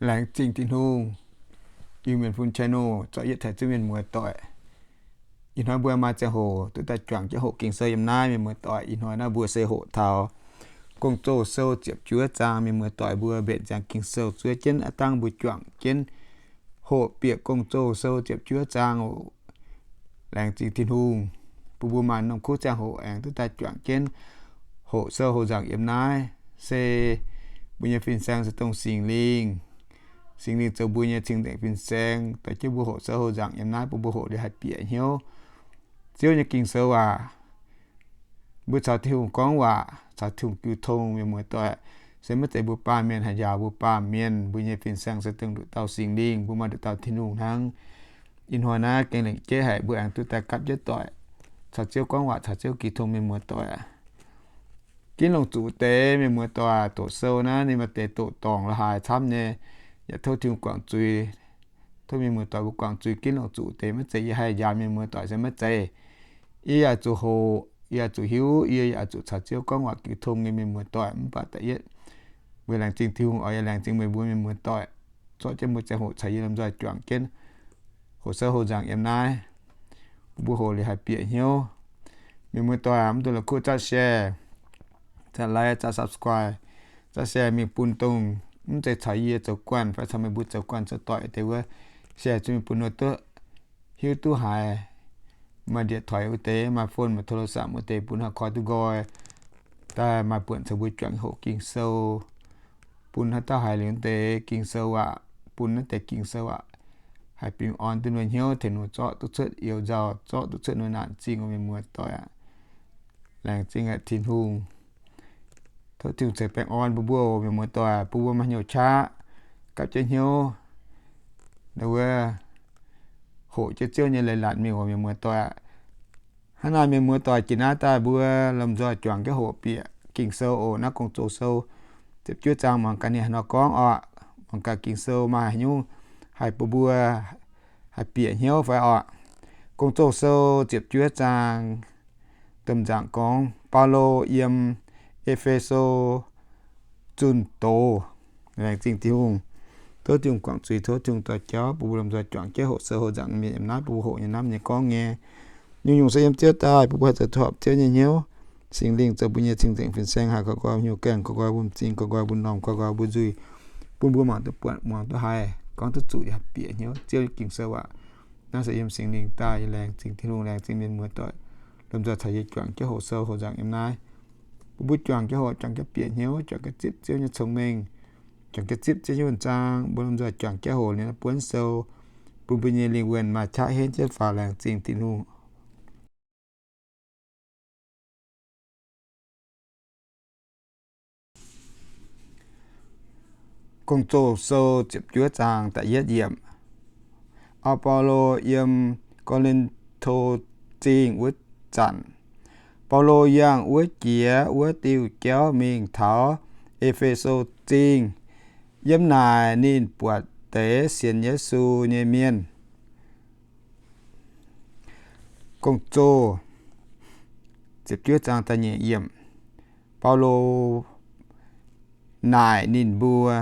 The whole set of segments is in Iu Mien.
Laengz zingh Tin-Hungh, Iu-Mienh Fun channel zorqv yietv tengx zuangx mienh muoz-doic. Ih hnoi mbuo maaih ziangh hoc duqv daaih juangc jienv hoqc Ging-Sou yiem naaiv, mienh muoz-doic. Ih hnoi naaiv mbuo se hoqc taux Gong-Zoh Sou ziepc juov zaang, mienh muoz-doic. Mbuo mbenc ziangx Ging-Sou zuov jienv, aav dangh mbuo juangc jienv hoqc bieqc Gong-Zoh Sou ziepc juov zaang oc. Laengz zingh Tin-Hungh bun mbuo maaih norm kuv ziangh hoc aengx duqv daaih juangc jienv hoqc sou hoqc nzaangc yiem naaiv. Se mbuo nyei fin-saeng se dongh Singx Lingh. Singx Lingh zoux mbuo nyei cing-nzengc fin-saeng, dorh jienv mbuo hoqc sou hoqc nzaangc yiem naaiv, bun mbuo hoqc liuz haih bieqc hnyouv Ziouv nyei Ging-Sou waac. Mbuo caux Tin-Hungh gorngv waac, caux Tin-Hungh jiu tong, mienh muoz-doic. Se maiv zeiz mbuo baamh mienh haih njaaux mbuo baamh mienh. Mbuo nyei fin-saeng se dongh nduqc dauh Singx Lingh, mbuo maaih nduqc dauh Tin-Hungh hnangv. Ih hnoi naaiv gengh lengc jeiv haic mbuo aengx duqv daaih gapv jienv doic caux Ziouv gorngv waac, caux Ziouv jiu tong, mienh muoz-doic. Ginv longc zuqc deix, mienh muoz-doic. Doqc sou naaiv ninh maaih deix doqc dorngc la'haaix camv nyei, yaac tov Tin-Hungh guangc zuiz. Tov mienh muoz-doic mbuo guangc zuiz ginv longc zuqc deix. Maiv zeiz yie haih njaaux mienh muoz-doic, se maiv zeiz. Yie yaac zuqc hoqc, yie yaac zuqc hiuv, yie yaac zuqc caux Ziouv gorngv waac jiu tong nyei, mienh muoz-doic. Mv baac da'yietv weic laengz zingh Tin-Hungh oc, yaac laengz zingh meih mbuo mienh muoz-doic zorqv jienv mbuo ziangh hoc caux yie lomh nzoih juangc jienv hoqc sou hoqc nzaangc yiem naaiv, bun mbuo hoqc liuz haih bieqc hnyouv. Mienh muoz-doic, mv dungx la'kuqv zatv share, zatv like, zatv subscribe, zatv share mingh bun dongh mv zeiz caux yie zoux guanh fai caux meih mbuo zoux guanh cuotv doic deix wuov. Share zuqc mingh bun ninh duqv hiuv duqv haiz. Maaih điện thoại wuov deix, maaih phone, maaih โทรศัพท์ wuov deix, bun ninh haih koi duqv nqoi daaih maaih buonc caux mbuo juangc hoqc Ging-Sou, bun haaix dauh haiz liuz naaiv deix Ging-Sou aac, bun naaiv deix Ging-Sou aac, haih bingx orn duqv ninh hnyouv, tengx ninh zorqv duqv cuotv you nzauh, zorqv duqv cuotv ninh naanc zingh oc, mienh muoz-doic aac. Laengz zingh aqv Tin-Hungh. Tov Tin-Hungh ceix baengh orn bun mbuo oc, mienh muoz-doic, bun mbuo maaih hnyouv qaqv gapv jienv hnyouv, wuov, hoqc jienv Ziouv nyei leiz-latc mingh oc, mienh muoz-doic aac. Hnangv naaic, mienh muoz-doic, jiex naaiv daaih mbuo lomh nzoih juangc jienv hoqc bieqc Ging-Sou oc. Naaiv Gong-Zoh Sou ziepc juov zaang, mangc gaax ninh haaix nor gorngv oc. Mangc gaax Ging-Sou maaih haaix nyungc haih bun mbuo haih bieqc hnyouv fai oc. Gong-Zoh Sou ziepc juov zaang, domh nzaangc gorngv Baulo yiem E^fe^so zunh doz. Laengz zingh Tin-Hungh. Tov Tin-Hungh guangc zuiz, tov Tin-Hungh dorh jauv bun mbuo lomh nzoih juangc jienv hoqc sou hoqc nzaangc mienh yiem naaiv, bun mbuo hoqc nyei naamh nyei gorngv nyei, nyungc-nyungc se yiem Ziouv daaih, bun mbuo haih zoux duqv horpc Ziouv nyei hnyouv. Singx Lingh zoux mbuo nyei cing-nzengc fin-saeng, haih koi nqoi hnyouv gaengh, koi nqoi mbuo m'zing, koi nqoi mbuo m'normh, koi nqoi mbuo nzuih, bun mbuo mangc duqv buatc, muangx duqv haiz, gorngv duqv zuqc, haih bieqc hnyouv Ziouv nyei Ging-Sou aac. Naaiv se yiem Singx Lingh daaih. Yie laengz zingh Tin-Hungh, laengz zingh mienh muoz-doic lomh nzoih caux yie juangc jienv hoqc sou hoqc nzaangc yiem naaiv. Bun mbuo juangc jienv hoqc, juangc jienv bieqc hnyouv, juangc jienv zipv Ziouv nyei cong-mengh, juangc jienv zipv Ziouv nyei wuonh zaang. Mbuo lomh nzoih juangc jienv hoqc liuz naaiv buonv sou, bun mbuo nyei lingh wuonh maaih qaqv henv jienv faaux. Laengz zingh Tin-Hungh. Gong-Zoh Sou ziepc juov zaang da'yietv yiemc. Auv Baulo yiem Ko^lin^to Zingh wuov zanc, Baulo yangh wuov jiex wuov diuh jauv mingh taux E^fe^so Zingh. Yiem naaic ninh buatc deix sienx Yesu nyei mienh. Gong-zoh Baulo naaic ninh mbuo,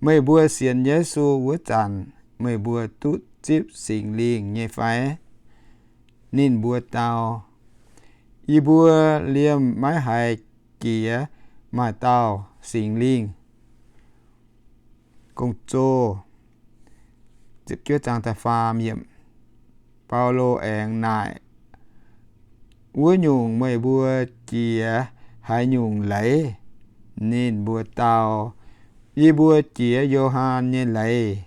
Meih mbuo sienx Yesu wuov zanc, meih mbuo duqv zipv Singx Lingh nyei fai? Ninh mbuo dau, Yie mbuo liemh maiv haiz jiex maaih dauh Singx Lingh. Baulo aengx naaic, Wuov nyungc meih mbuo jiex haaix nyungc leiz? Ninh mbuo dau, Yie mbuo jiex Yo^han nyei leiz.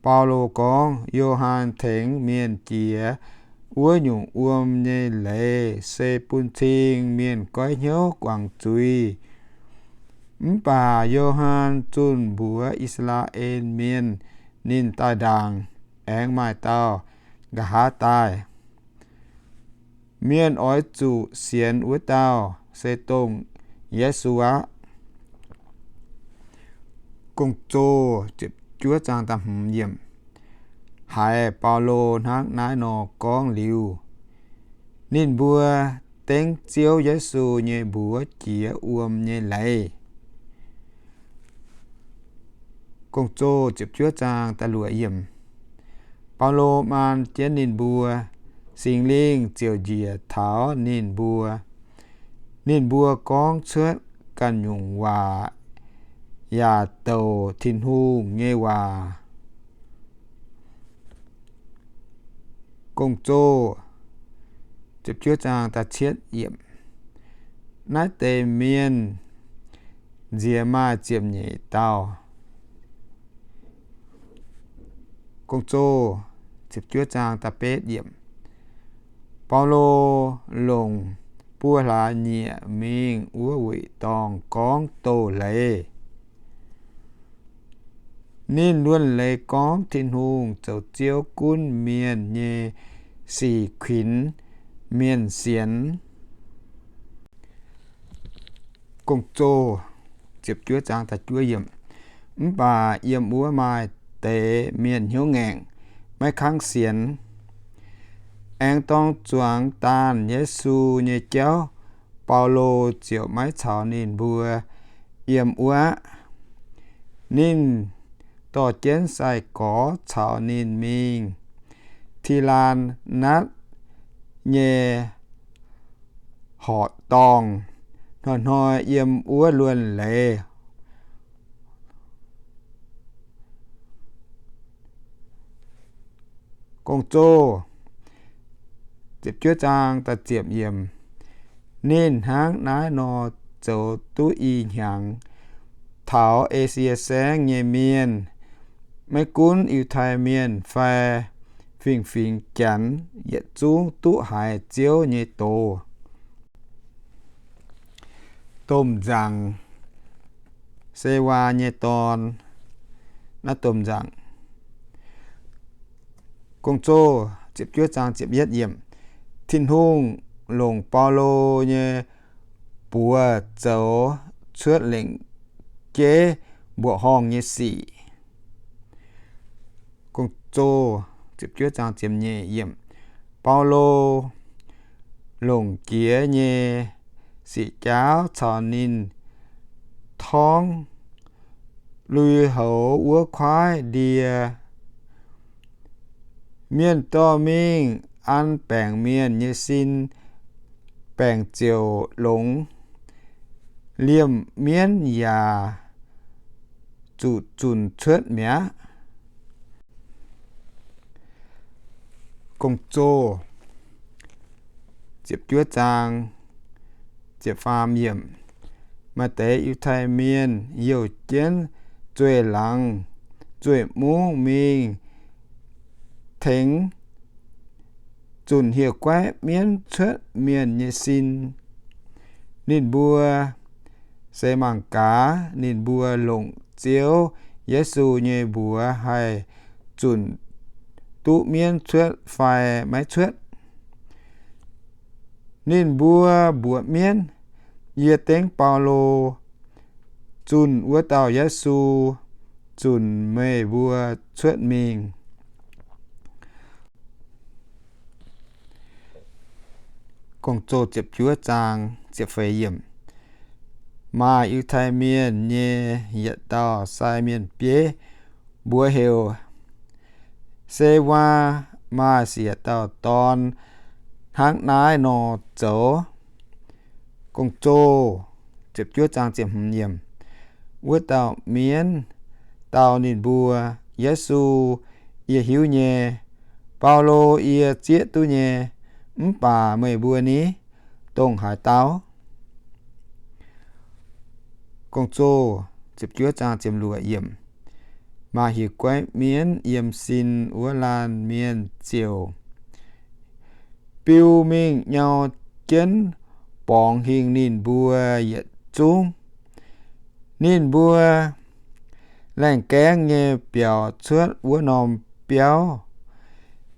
Baulo gorngv, Yo^han tengx mienh jiex wuov nyungc wuom nyei leiz se bun cing mienh goiv hnyouv guangc zuiz. Mv baac Yo^han zunh mbuox I^saa^laa^en Mienh, ninh daaih ndaangc, aengx maaih dauh nqa'haav daaih. Mienh oix zuqc sienx wuov dauh se dongh Yesu aqv. Haiz Baulo hnangv naaiv nor gorngv liuz, ninh mbuo dengv Ziouv Yesu nyei mbuox jiex wuom nyei leiz. Baulo maan jienv ninh mbuo, Singx Lingh ziouc njiec taux ninh mbuo. Ninh mbuo gorngv cuotv ganh nyungc waac yaac douc Tin-Hungh nyei waac. Naaiv deix mienh nziex maaih ziepc nyeic dauh. Baulo longc buo hlaax nyieqc mingh wuov wuic dorngh gorngv doz leiz. Ninh luonx leiz gorngv Tin-Hungh zoux Ziouv gunv mienh nyei sic kuinx mienh sienx. Mv baac yiem wuov maaih deix mienh hnyouv ngaengc, maiv kangv sienx. Aengx dorng zuangx daanh Yesu nyei jauv, Baulo ziouc maiv caux ninh mbuo yiem wuov aqv. Ninh dorh jienv sai-gorx caux ninh mingh Ti^laa^natv nyei horqc dorngh, hnoi-hnoi yiem wuov luonx leiz. Ninh hnangv naaiv nor zoux duqv i hnyangx. Taux Esie Saengv nyei mienh, maiv gunv Yiutai Mienh fai fingx-fingx Janx, yietc zungv duqv haiz Ziouv nyei doz. Domh nzaangc, Sewaa nyei dorn. Naaiv domh nzaangc. Tin-Hungh longc Baulo nyei buoz zoux cuotv lengc jeiv mbuoqc horngh nyei sic. Baulo longc jiex nyei siqc jaauv caux ninh torngv lui-houx wuov kuaaiv ndie. Mienh dorh mingh an baengc mienh nyei sin, baengc ziouc longx, liemh mienv yaac zuqc zunc cuotv mi'aqv. Maaih deix Yiutai Mienh youh jienv zueih laangz zueih mungv mingh tengx zunc hieh guaiv mienv cuotv mienh nyei sin. Ninh mbuo se mangc gaax ninh mbuo longc Ziouv Yesu nyei mbuox haih zunc duqv mienv cuotv fai maiv cuotv. Ninh mbuo mbuox mienv, Yie dengv Baulo zunh wuov dauh Yesu zunc meih mbuo cuotv mingh. Maaih Yiutai Mienh nyei yietc dauh sai mienh bieiv, mbuox heuc Sewaa, maaih siec dauh dorn hnangv naaiv nor zoux. Wuov dauh mienv dau ninh mbuo, Yesu yie hiuv nyei, Baulo yie zieqv duqv nyei, mv baac meih mbuo ni, dongh haaix dauh? Maaih hieh guaiv mienv yiem sin wuov laanh mienh ziouc biu mingh nyau jienv borngz hingh ninh mbuo yietc zungv. Ninh mbuo laengh gaengv nyei biaux cuotv wuov norm biauv,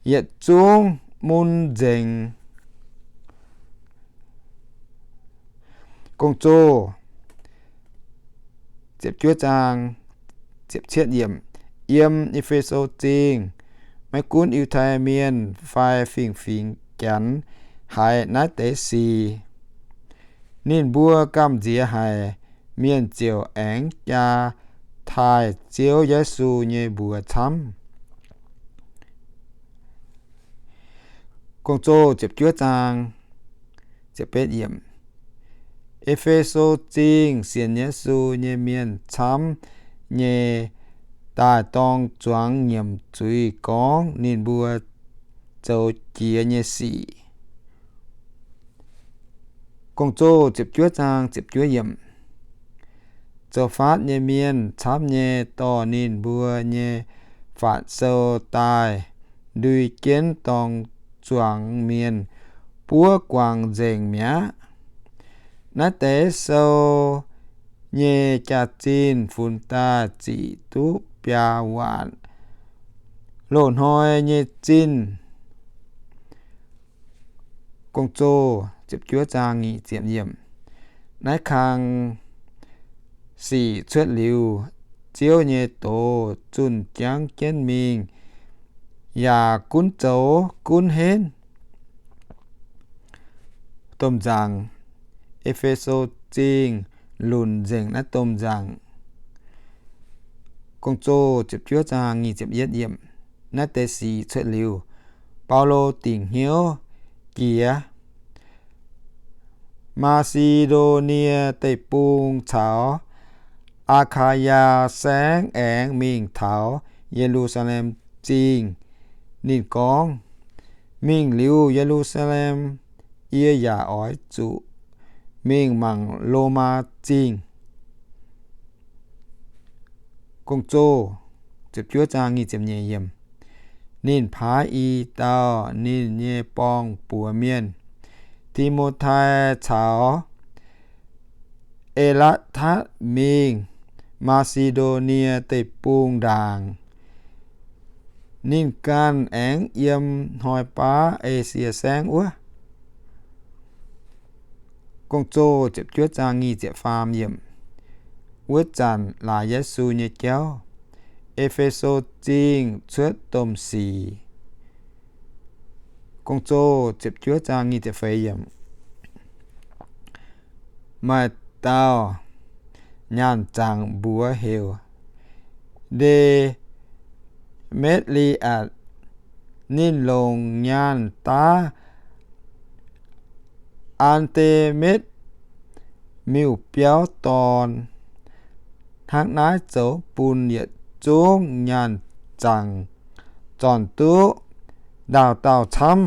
yietc zungv mun nzengc. Yiem E^fe^so Zingh, maiv gunv Yiutai Mienh fai fingx-fingx Janx, haiz naaiv deix sic, ninh mbuo gamh nziex haic, mienh ziouc aengx jaa taaih Ziouv Yesu nyei mbuox camv. E^fe^so Zingh sienx Yesu nyei mienh camv nyei daaih dorng zuangx nyiemc zuiz gorngv ninh mbuo zoux jiex nyei sic. Zoux faatv nyei mienh camv nyei dorh ninh mbuo nyei faatv sou daaih ndui jienv dorng zuangx mienh buov guangc nzengc mi'aqv. Naaiv deix sou nyei jaax-zinh funx daaih zic duqv biaa waanc loz-hnoi nyei zinh. Naaiv kang sic cuotv liuz, Ziouv nyei doz zunh jangv jienv mingh, yaac gunv zoux gunv henv. Domh nzaangc, E^fe^so Zingh lunc nzengc naaiv domh nzaangc. Naaiv deix sic cuotv liuz, Baulo dingc hnyouv jiex Maa^si^ndo^nie Deic-Bung caux Aa^kaa^yaa Saengv aengx mingh taux Ye^lu^saa^lem Zingh. Ninh gorngv, Mingh liuz Ye^lu^saa^lem, yie yaac oix zuqc mingh mangc Lomaa Zingh. Ninh paaiv i dauh ninh nyei borng-buoz mienh, Ti^mo^tai, caux E^laa^tatv mingh Maa^si^ndo^nie Deic-Bung ndaangc. Ninh ganh aengx yiem hnoi baav Esie Saengv wuov. Wuov zanc laaix Yesu nyei jauv, E^fe^so Zingh cuotv domh sic. Maaih dauh nyaanh zaangc mbuox heuc Nde^metv^li^atc. Ninh longc nyaanh daav Aa^nde^metv miuc-biauv dorn. Hnangv naaiv zoux bun yietc zungv nyaanh zaangc zornc duqv ndaauh dauh camv.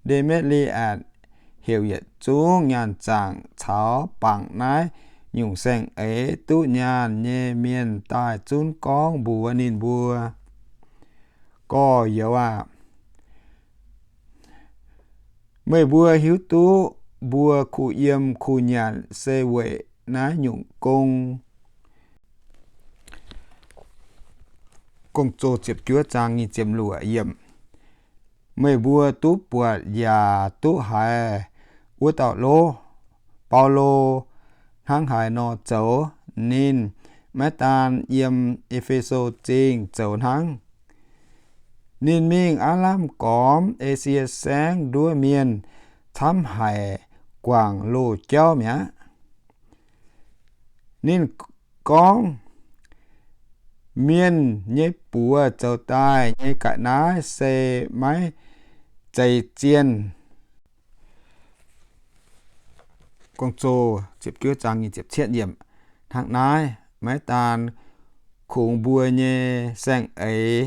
Nde^metv^li^atc heuc yietc zungv nyaanh zaangc caux bangc naaiv nyungc saeng-eix duqv nyaanh nyei mienh daaih zunv gorngv mbuox ninh mbuo, Gorx-youz aah! Meih mbuo hiuv duqv mbuo kuh yiem kuh nyanc se weic naaiv nyungc gong. Meih mbuo duqv buatc yaac duqv haiz wuov dauh lov, Baulo, hnangv haaix nor zoux. Ninh maiv daan yiem E^fe^so Zingh zoux hnangv. Ninh mingh aav lamh gormx Esie Saengv nduov mienh camv haic guangc loz-jauv mi'aqv. Ninh gorngv, Mienh nyei buoz zoux daaih nyei ga'naaiv se maiv zeiz zienh. Hnangv naaiv, maiv daan kungx mbuo nyei saeng-eix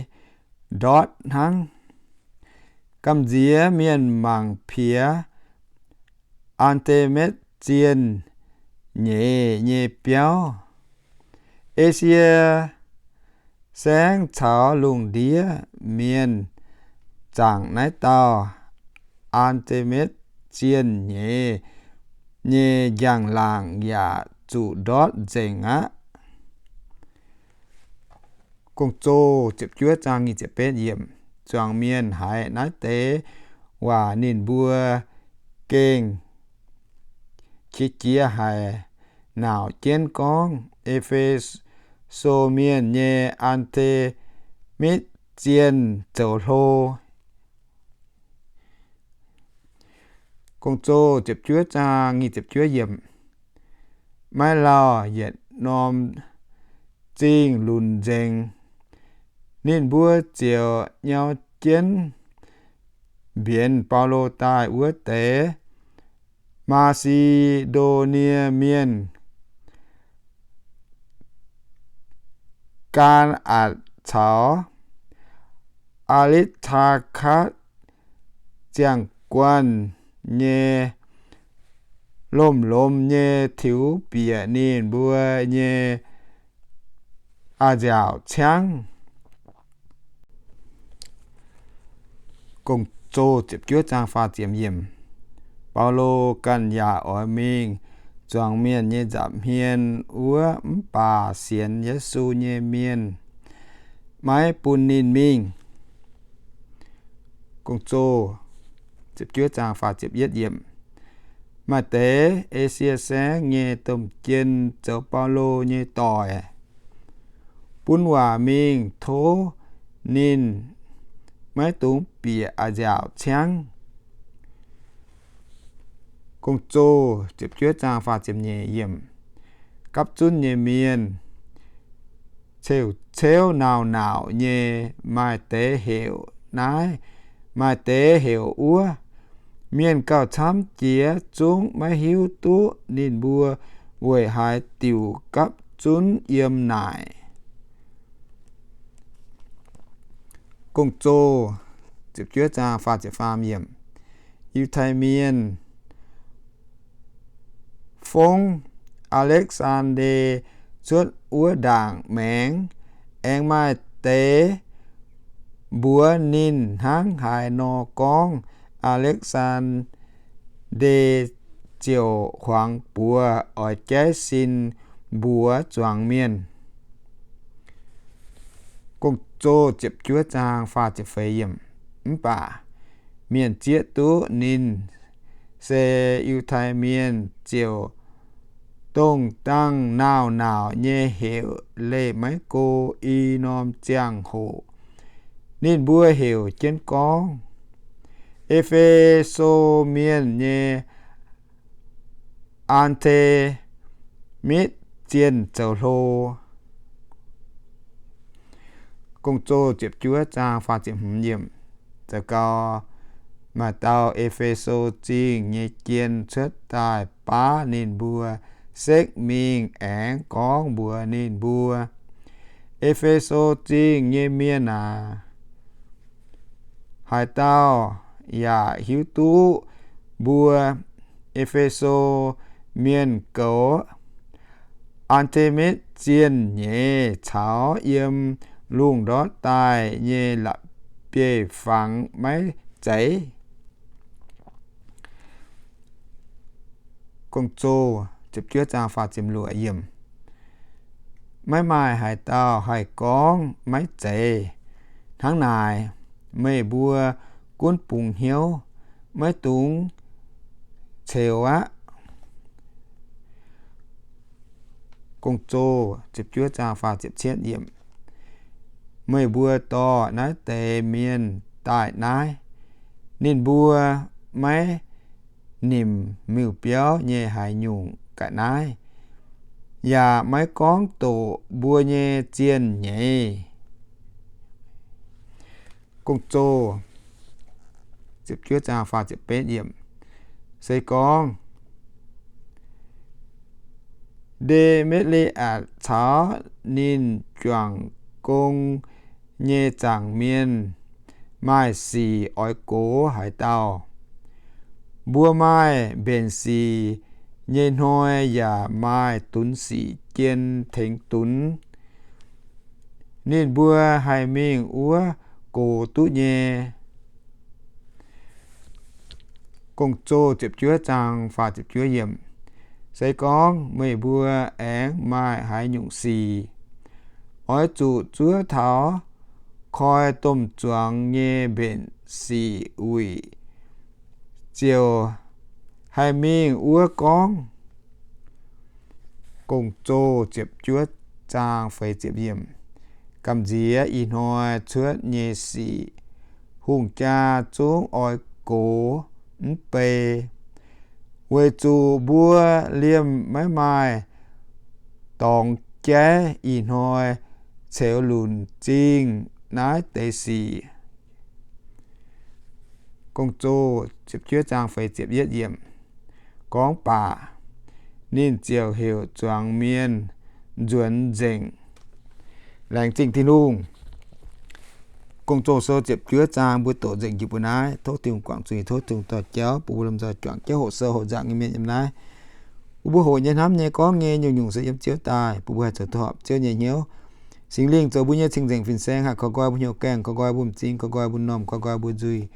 ndortv hnangv, gamh nziex mienh mangc piex Aa^nde^metv Zienh nyeiz nyei biauv. Esie Saengv caux lungh ndiev mienh zaangc naaiv dauh Aa^nde^metv Zienh nyeiz nyei njang-laangc yaac zuqc ndortv nzengc aqv. Zuangx mienh haiz naaiv deix waac ninh mbuo gengh qiex jiez haic, nauc jienv gorngv, E^fe^so E^fe^so Mienh nyei Aa^te^mitv Zienh zoux hlo. Maiv lauh yietc norm zingh lunc nzengc, ninh mbuo ziouc nyau jienv mbienx Baulo daaih wuov deix Maa^si^ndo^nie Mienh, Gaa^atc caux Aa^litv^taa^katv ziangh guanh nyei lomh-lomh nyei tiux bieqc ninh mbuo nyei a'nziaauc ciangv. Baulo ganh yaac oix mingh zuangx mienh nyei nza'hmien wuov mv baac sienx Yesu nyei mienh maiv bun ninh mingh. Maaih deix Esie Saengv nyei domh jien zoux Baulo nyei doic, bun waac mingh tov ninh maiv dungx bieqc a'nziaauc ciangv. Gapv zunv nyei mienh, ceuv-ceuv nauc-nauc nyei, maaih deix heuc naaiv, maaih deix heuc wuov. Mienh gauh camv jiex zungv maiv hiuv duqv ninh mbuo weic haaix diuc gapv zunv yiem naaic. Yiutai Mienh fongv Aa^lekv^saan^nde cuotv wuov ndaangc maengx. Aengx maaih deix mbuox ninh hnangv haaix nor gorngv, Aa^lekv^saan^nde ziouc huangx buoz oix jaiv sin mbuox zuangx mienh. Mv baac mienh zieqv duqv ninh se Yiutai Mienh ziouc dongh dangh nauc-nauc nyei heuc leih maiv go i norm ziangh hoc. Ninh mbuo heuc jienv gorngv, E^fe^so Mienh nyei Aa^te^mitv Zienh zoux hlo. Zaqc gau, maaih dauh E^fe^so Zingh nyei jien cuotv daaih baav ninh mbuo, sekv mingh aengx gorngv mbuox ninh mbuo, E^fe^so Zingh nyei mienh aac, haaix dauh yaac hiuv duqv mbuo E^fe^so Mienh goux Aa^te^mitv Zienh nyeiz caux yiem lungh ndortv daaih nyei la'bieiv fangx maiv zeiz? Maiv maaih haaix dauh haih gorngv maiv zeiz. Hnangv naaic, meih mbuo gunv bungx hnyouv, maiv dungx ceux aqv. Meih mbuo dorh naaiv deix mienh daaih naaiv. Ninh mbuo maiv nimc miuc-biauv nyei haaix nyungc ga'naaiv, yaac maiv gorngv doqc mbuo nyei zienh nyeiz. Se gorngv Nde^me^li^atc caux ninh juangc gong nyei zaangc mienh maaih sic oix gox haaix dauh, mbuo maaih mbenc sic nyei hnoi yaac maaih dunx sic jien tengx dunx. Ninh mbuo haih mingh wuov gox duqv nyei. Se gorngv meih mbuo aengx maaih haaix nyungc sic, oix zuqc zuov taux koi domh zuangx nyei mbenc sic wuic ziouc haih mingh wuov gorngv. zaang feix ziepc yiemc. Gamh nziex ih hnoi cuotv nyei sic, hungh jaa zungv oix gox mv bei, weic zuqc mbuo liemh maiv maaih dorngx jaiv ih hnoi ceux lunc zingh naaiv deix sic. Gorngv baac ninh ziouc heuc zuangx mienh nzuonx nzengc. Laengz zingh Tin-Hungh. Gong-Zoh sou ziepc juov zaang mbuo doqc nzengc njiec mbuo naaiv. Tov Tin-Hungh guangc zuiz, tov Tin-Hungh dorh jauv bun mbuo lomh nzoih juangc jienv hoqc sou hoqc nzangc nyei mienh yiem naaiv. Bun mbuo hoqc nyei, hnamv nyei, gorngv nyei, nyungc-nyungc se yiem Ziouv daaih, bun mbuo haih zoux duqv horpc Ziouv nyei hnyouv. Singx Lingh zoux mbuo nyei cing-nzengc fin-saeng, haih koi nqoi mbuo hnyouv gaengh, koi nqoi mbuo m'zing, koi nqoi mbuo m'normh, koi nqoi mbuo nzuih,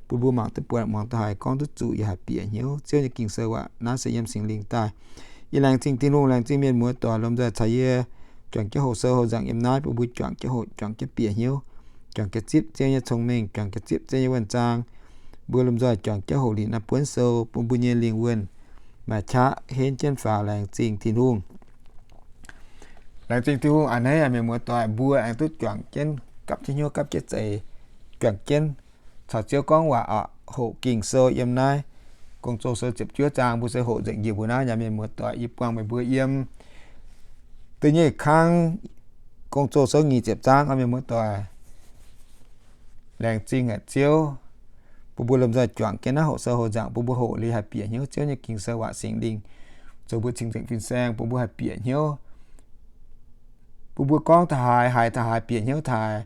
bun mbuo mangc duqv buatc, muangx duqv haiz, gorngv duqv zuqc, yaac haih bieqc hnyouv. Ziouv nyei Ging-Sou waac naaiv se yiem Singx Lingh daaih. Yie laengz zingh Tin-Hungh, laengz zingh mienh muoz-doic lomh nzoih caux yie juangc jienv hoqc sou hoqc nzangc yiem naaiv, bun mbuo juangc jienv hoqc, juangc jienv bieqc hnyouv, juangc jienv zipv Ziouv nyei cong-mengh, juangc jienv zipv Ziouv nyei wuonh zaang. Mbuo lomh nzoih juangc jienv hoqc liuz naaiv buonv sou bun mbuo nyei lingh wuonh maaih qaqv henv jienv faaux. Laengz zingh Tin-Hungh. Laengz zingh Tin-Hungh a'hneiv mienh muoz-doic, mbuo aengx duqv juangc jienv gapv jienv hnyouv gapv jienv zeix, juangc jienv caux Ziouv gorngv waac oc. Hoqc Ging-Sou yiem naaiv Gong-Zoh sou ziepc juov zaang, mbuo se hoqc nzengc njiec mbuo naaiv. Yaac mienh muoz-doic, yie buangh meih mbuo yiem da'nyeic nyei kangv Gong-Zoh sou nyic ziepc zaang oc mienh muoz-doic. Laengz zingh haic Ziouv, bun mbuo lomh nzoih juangc jienv naaiv hoqc sou hoqc nzangc, bun mbuo hoqc liuz haih bieqc hnyouv. Ziouv nyei Ging-Sou waac, Singx Lingh zoux mbuo cing-nzengc fin-saeng, bun mbuo haih bieqc hnyouv, bun mbuo gorngv taux haaix, haiz taux haaix, bieqc hnyouv taux haaix.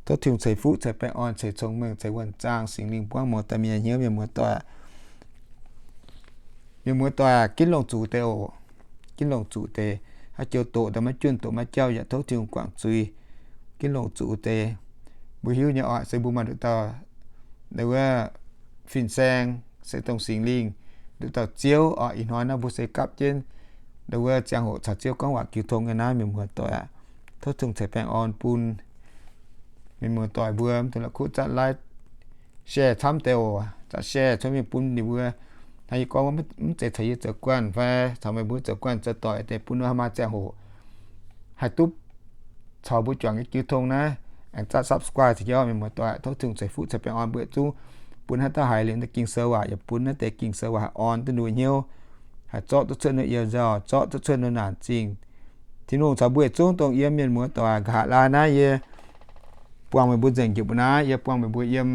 Tov Tin-Hungh ceix fuqv ceix baengh orn, ceix cong-mengh, ceix wuonh zaang. Singx Lingh buangv mouz daaih mienh hnyouv, mienh muoz-doic. Mienh muoz-doic, ginv longc zuqc deix oc. Ginv longc zuqc deix. Haaix joux doqc daaih maiv junh, doqc maiv jauv, yaac tov Tin-Hungh guangc zuiz. Ginv longc zuqc deix. Mbuo hiuv nyei oc, se mbuo maaih nduqc dauh, wuov, fin-saeng, se dongh Singx Lingh, nduqc dauh Ziouv oc. Ih hnoi naaiv mbuo se gapv jienv wuov ziangh hoc caux Ziouv gorngv waac jiu tong nyei naaiv, mienh muoz-doic aac. Tov Tin-Hungh ceix baengh orn bun mienh muoz-doic mbuo. Mv dungx la'kuqv zatv like, share camv deix oc. Zatv share cuotv mingh bun ninh mbuo. Hnangv yie gorngv, mv zeiz caux yie zoux guanh fai caux meih mbuo zoux guanh zoux doic deix, bun ninh mbuo haih maaih ziangh hoc haih duqv caux mbuo juangc nyei jiu tong naaiv. Aengx zatv subscribe caux jienv, mienh muoz-doic. Tov Tin-Hungh ceix fuqv ceix baengh orn mbuo yietc zungv, bun haaix dauh haiz liuz naaiv Ging-Sou waac, yaac bun naaiv deix Ging-Sou waac haih orn duqv ninh mbuo hnyouv, haih zorqv duqv cuotv ninh mbuo yiem nzauh, zorqv duqv cuotv ninh mbuo naanc zingh. Tin-Hungh caux mbuo yietc zungv dongh yiem, mienh muoz-doic. Nqa'haav laai naaiv yie buangh meih mbuo nzengc njiec mbuo naaiv, yie buangh meih mbuo yiem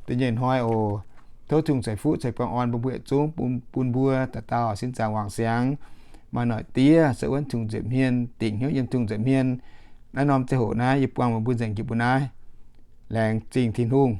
da'nyeic hnoi oc. Tov Tin-Hungh ceix fuqv ceix baengh orn bun mbuo yietc zungv, bun, bun mbuo dauh dauh sin zaangc wangc siangx, maaih noic diev, se wuonv Tin-Hungh nza'hmien, dingc hnyouv yiem Tin-Hungh nza'hmien. Naaiv norm ziangh hoc naaiv yie buangh meih mbuo nzengc njiec mbuo naaiv. Laengz zingh Tin-Hungh.